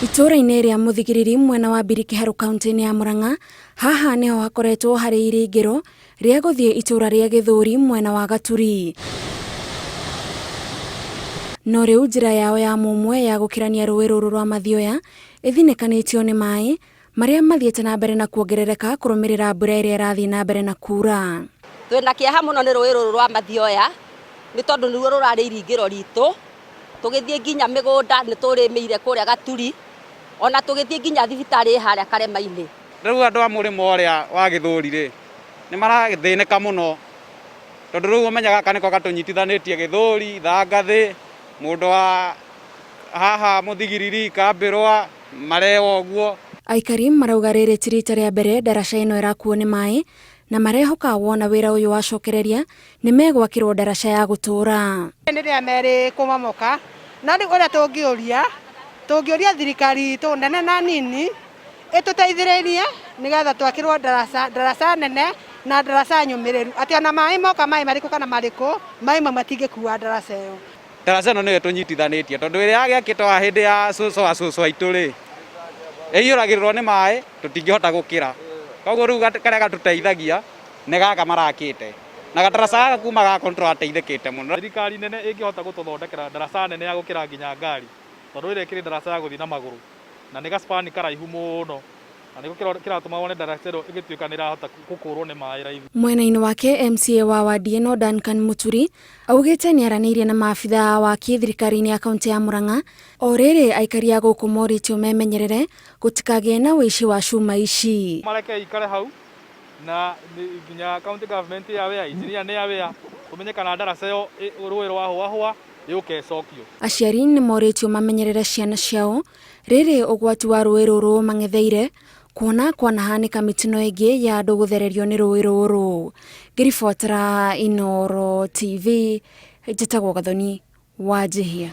Itũũra-inĩ rĩa Mũthigiriri mwena wa Mbirikĩharũ kaunti-inĩ ya Murang'a, haha nĩho hakoretwo harĩ iringĩro rĩa gũthiĩ itũũra rĩa Gĩthũri mwena wa Gaturi. No rĩu njĩra yao ya mũmwe ya gũkĩrania rũĩ rũrũ rwa Mathioya ĩthinĩkanĩtio nĩ maĩ marĩa mathiĩte na mbere na kuongerereka kũrũmĩrĩra mbura ĩrĩa ĩrathiĩ na mbere na kuura. Twĩna kĩeha mũno nĩ rũĩ rũrũ rwa Mathioya nĩ tondũ nĩruo rũrarĩ iringĩro ritũ, tũgĩthiĩ nginya mĩgũnda nĩ tũrĩmĩire kũrĩa Gaturi, ona tũgĩthiĩ nginya thibitarĩ ĩ harĩa Karema-inĩ. Rĩu andũ a mũrĩmo ũrĩa wa Gĩthũri rĩ, nĩ marathĩnĩka mũno tondũ rĩu ũmenye gaka nĩko gatũnyitithanĩtie Gĩthũri, Thangathĩ, mũndũ wa haha Mũthigiriri, Kambĩrwa, Marewa ũguo. Aikari marauga rĩrĩ ti rita rĩa mbere ndaraca ĩno ĩrakuo nĩ maĩ na marehoka wona wĩra ũyũ wacokereria nĩ megwakĩrwo ndaraca ya gũtũũra. Nĩ rĩa merĩ kũmomoka, no rĩu ũrĩa tũngĩũria, tũngĩũria thirikari itũ nene na nini ĩtũteithĩrĩrie nĩgetha twakĩrwo ndaraca, ndaraca nene na ndaraca nyũmĩrĩru, atĩ ona maĩ moka maĩ marĩkũ kana marĩkũ, maĩ mau matingĩkua ndaraca ĩyo. Ndaraca ĩno nĩyo ĩtũnyitithanĩtie tondũ ĩrĩa yagĩakĩtwo haha hĩndĩ ya cũcũ wa cũcũ aitũ rĩ, ĩiyũragĩrĩrwo nĩ maĩ tũtingĩhota gũkĩra. Koguo rĩu karĩa gatũteithagia nĩ gaka marakĩte. Na gataraca gaka kuma gakwo nĩ tũrateithĩkĩte mũno. Thirikari nene ĩngĩhota gũtũthondekera ndaraca nene ya gũkĩra nginya ngari, tondũ ĩrĩa ĩkĩrĩ ndaraca ya gũthiĩ na magũrũ na nĩ ga span karaihu mũno. Na nĩkĩo kĩratũma wone ndaraca ĩno ĩgĩtuĩka nĩ ĩrahota gũkũrwo nĩ maĩ raithi. Mwena-inĩ wake MCA wa wadi ĩno Duncan Muturi augĩte nĩaranĩirie na maabithaa a waki thirikari-inĩ ya kaunti ya Murang'a o rĩrĩ aikari a gũkũ morĩtio memenyerere gũtikagĩe na ũici wa cuma ici. Mareke ikare hau na nginya county government ĩ aware, engineer nĩ aware, tũmenye kana ndaraca ĩyo rũĩ rwahũahũa yũke ĩcokio. Aciari nĩmorĩtio mamenyerere ciana ciao Rĩrĩ ũgwati wa rũĩ rũrũ ũmang'etheire, kuona kwanahanĩka mĩtino ĩngĩ ya andũ gũthererio nĩ rũĩ rũrũ. Ngĩribotera Inooro TV, njĩtagwo Gathoni Wanjihia.